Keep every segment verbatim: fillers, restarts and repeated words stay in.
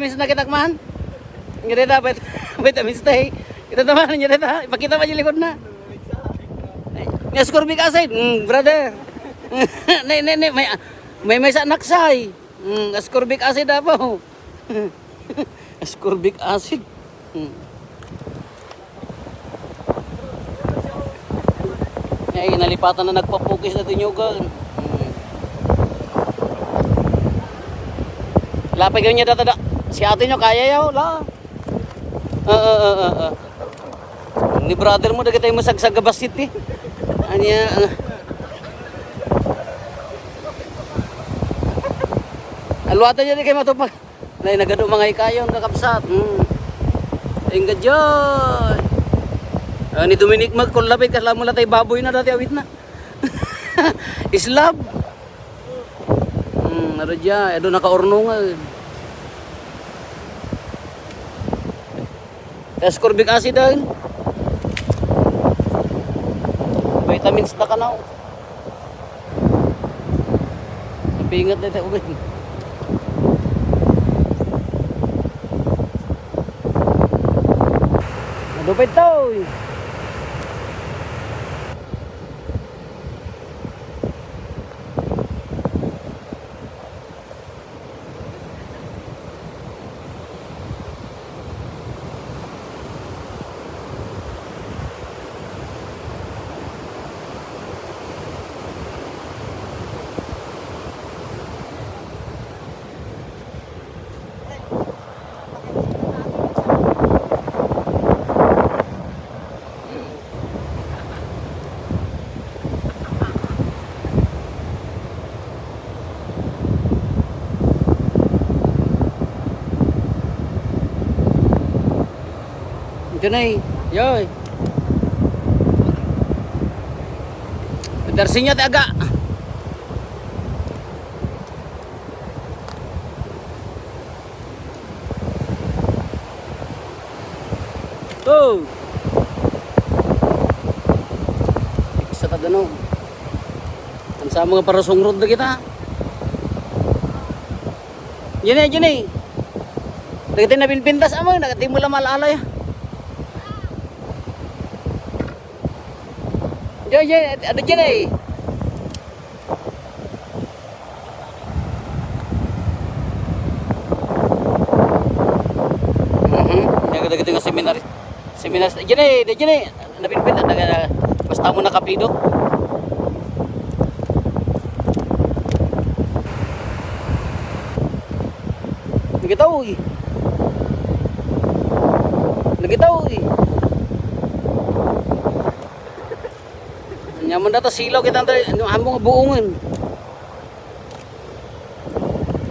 Miss na kita man. Ngirita, bet, bet, miss tay. Ito naman, ngirita. Ipakita pa yung likod na. Nga ascorbic acid, mm, brother. Ne, ne, ne, may, may, may sa naksay. Mm, ascorbic acid apo. Ascorbic acid. Mm. Ay, nalipatan na nagpapukis na tinyugan. Mm. Lapay kayo niya data da. Si ate nyo, kaya yaw, la. Ah, ah, ah, ah, ah. Ni brother mo, dagitay mo sagsagabas city. Anya, ah. Alwatan niya di kayo matupag. Nay, nagado mga ikayon, kakabsat. Hmm. Ingga joy. Ah, ni Dominic magkulabay, kasla mo latay baboy na dati awit na. Islab. Hmm, ano dya? Ado nakaurnungan. Ascorbic acid dahil. Vitamins na kanaw. Napingat na tayo, ubay. Nadupay to, eh. Ito na eh. Yoy. Darsinya ti aga. Oh. Sa tagano. Ang sa mga parasungrod na kita. Jenny, Jenny. Dagiti napinpintas amo, nagati mo lang malalay. Jenny, Jenny, ano Jenny? Mhm. Yan, kadagiti nga seminary. Seminary. Diyan eh, diyan eh. Napinpit na, na, basta mo nakapido. Nakita, uy. Nakita, uy. Nyaman data silaw kita, ano, amo nga buongen.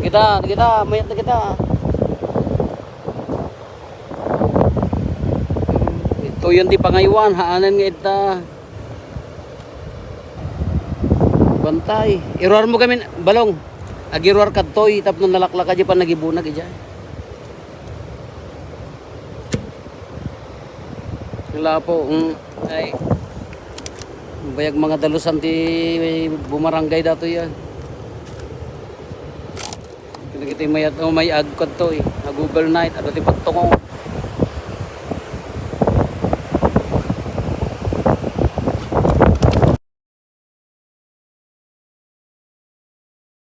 Kita, kita, mayat na kita. Ito yun ti pangaywan, haanan nga ita. Bantay. Iruar mo kami, balong. Agiruar kadtoy, tapno nalaklaka di pa nagibunag ija. Wala po, mm. Ay. Bayag mga dalusan ti bumarangay datoy, ah. Kita, kita mayat, oh, may agkad to, eh. Nag-overnight, ado ti pagtungong.